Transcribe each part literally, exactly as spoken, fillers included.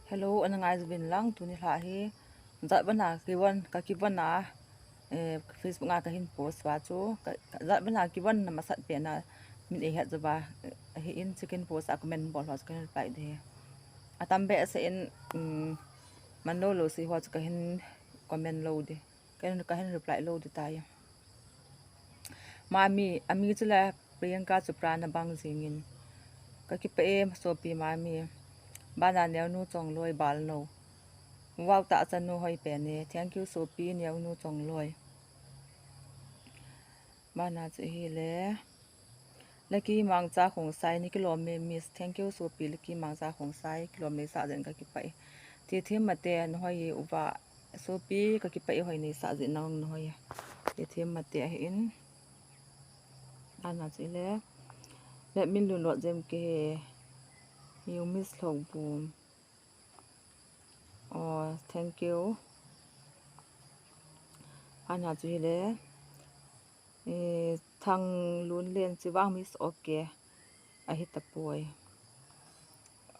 Hello, ana ngai uvin lang, tuni lha hi jat bana kivon, ka kivon a, eh, Facebook a kahin post uva chu, ka, ka jat bana kivon na masat pen a min eihet uva, eh, ahin chu kahin post a comment bol ho chu kahin reply ding. Atam behseh in, um, man lou lou si ho chu kahin comment lou ding. Kahin, kahin reply lou ding tai. Mami, ami chu le Priyanka Chopra na bang jingin. Ka kipah e, sopi Mami. Bana Neonu Chongloi Balno. Wow, tahchanu hoi pen e. Thank you, sopi Neonu Chongloi. Bana chu hi le. Lucky Mangcha Khongsai, nei kilom e miss. Thank you, sopi Lucky Mangcha Khongsai. Kilom neisah jeh in ka kipah e. Tithem Mate, na hoi e uva. Sopi, ka kipah e, hoi neisah jeh in, nang na hoi e. Tithem Mate ahin. Ana chu le. Let me lun lot jem ke he. You miss Lhokbum. Oh, thank you. Ana chu hi le. Eh, Thanglunlen chu vang miss, okay. Ahi tapoi.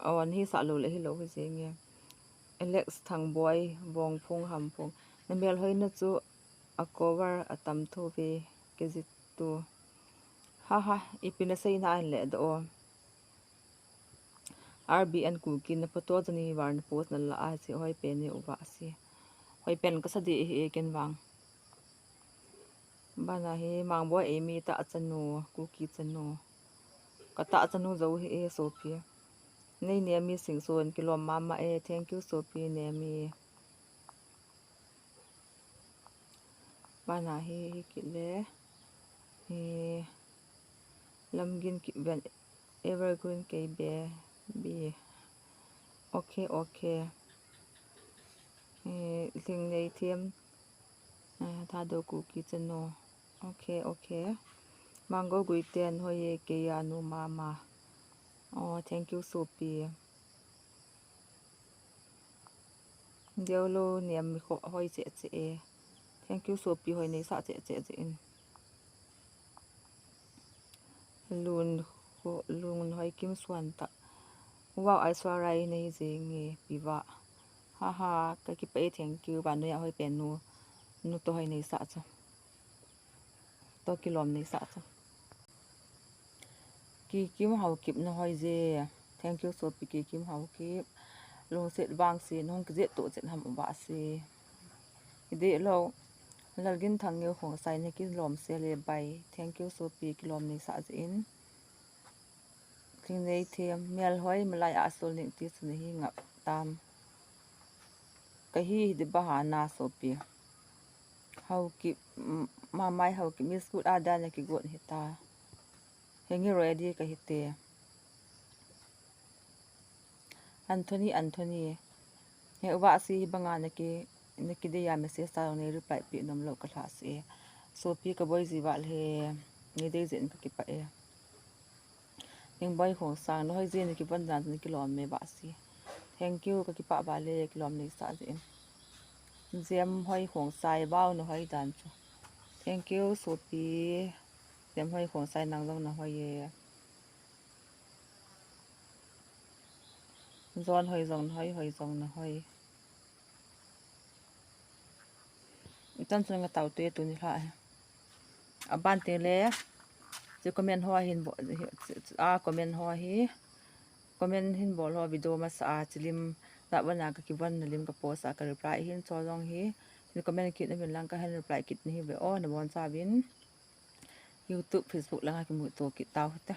Oh, nahi sah lou le hi lou hi jeng e. Alex Thangboi, Vongphung Hamphung. Na melhoina chu a cover a tam tho ve, K G two. Ha ha, ipi na seina in le do. R B N Kuki na photo chu ni var na post na la a, si hoi pen e uva si. Hoi pen ka sa ding e ken vang. Bana hi Mangboi Amy tahchanu, Kuki chanu. Ka tahchanu jou hi e sopi. Nei Nemi Singson, kilom mama e, thank you sopi Nemi. Bana hi, hi kit le. Hi Lamgin Kipven, Evergreen K B B. Okay, okay. Hi Lhingneithem. Ah, Thadou Kuki chanu. Okay, okay. Mango Guiten, hoi e, kei a nu mama. Oh, thank you sopi. Deolou Nemi, hoi cheh cheh e. Thank you sopi, hoi neisah cheh cheh jeh in. Lun, Lunhoikim Suantah. Wow, Aishwarya nei jeng e, piva. Ha ha, ka kipah e, thank you. Vannoi a hoi pen nu. Nu toh hoi neisah chu. Toh kilom neisah chu. Kikim Haokip na hoi je. Thank you sopi Kikim Haokip. Lungset vangse, nahung kijet toh chet ham uva si. Hi deh lou. Lalginthang Neo Khongsai, na kilom se le bai. Thank you sopi, kilom neisah jeh in. Lhingneithem, melhoi, malai a sol ning ti chu nahi ngap tam. Kahi hi ding ba ha na sopi. Haokip, m-, Mamai Haokip, Miss Good a dia na kigot hita. Henge ready kahi te. Anthony, Anthony. He uva si hi banga na ki, na kidei a message ta nei reply pi nom lou ka lha si. Sopi ka boi ji val he, nei dei jeh in ka kipah e. Ningboi Khongsang, na hoi jeh in na kivon dan na kilom e va si. Thank you, ka kipah val e, kilom neisah jeh in. Jem Hoi Khongsai, vau na hoi dan chu. Thank you, sopi. Jem Hoi Khongsai, nang jong na hoi e. Jon Hoi jong na hoi, Hoi jong na hoi. Itan chun nga tau te tuni lha. Aban te le. Chu comment ho hin bo, a comment ho hi. Comment hin bol ho video masa a chilim na bana ka kivon na lim ka post a ka reply hin cho jong hi. Hin comment kit na min lang ka hin reply kit ni hi ve o na bon cha vin. YouTube, Facebook langa kimuto kit tau te.